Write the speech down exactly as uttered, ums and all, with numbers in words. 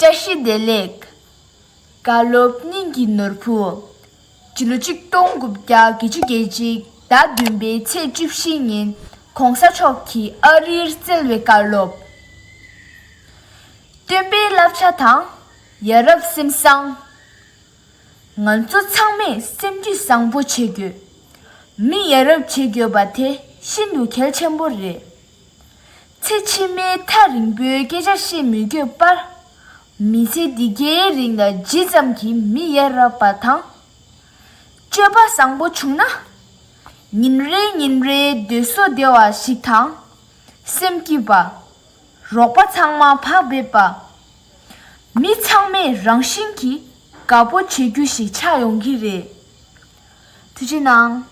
བཀྲ་ཤིས་བདེ་ལེགས། བཀའ་སློབ་སྙིང་གི་ནོར་བུ། སྤྱི་ལོ་ཆིག་སྟོང་དགུ་བརྒྱ་བརྒྱད་ཅུ་གྱ་གཅིག་ཟླ་བདུན་པའི་ཚེས་བཅུ་བཞི་ཉིན་གོང་ས་མཆོག་གིས་ཨ་རིར་བསྩལ་བའི་བཀའ་སློབ། སྟོན་པའི་བསླབ་བྱ་དང་། ཡ་རབས་སེམས་བཟང་། ང་ཚོ་ཚང་མས་སེམས་རྒྱུད་བཟང་པོ་བྱེད་དགོས། མི་ཡ་རབས་བྱེད་དགོས་པ་དེ་ཤིན་ཏུ་གལ་ཆེན་པོ་རེད། ཚེ་ཕྱི་མའི་ཐག་རིང་པོའི་སྐད་ཆ་བཤད་མི་དགོས་པར། མི་ཚེ་འདི་གའི་རིང་ལ་ཇི་ཙམ་གྱིས་མི་ཡ་རབས་པ་དང་། སྤྱོད་པ་བཟང་པོ་བྱུང་ན། ཉིན་རེ་ཉིན་རེའི་སྡོད་གཟུགས་བདེ་བ་ཞིག་དང་། སེམས་སྐྱིད་པ། རོགས་པ་ཚང་མ་བག་ཕེབས་པ། མི་ཚང་མས་རང་བཞིན་གྱིས་དགའ་པོ་བྱེད་རྒྱུ་ཞིག་ཆགས་ཡོང་གི་རེད། ཐུགས་རྗེ་གནང་།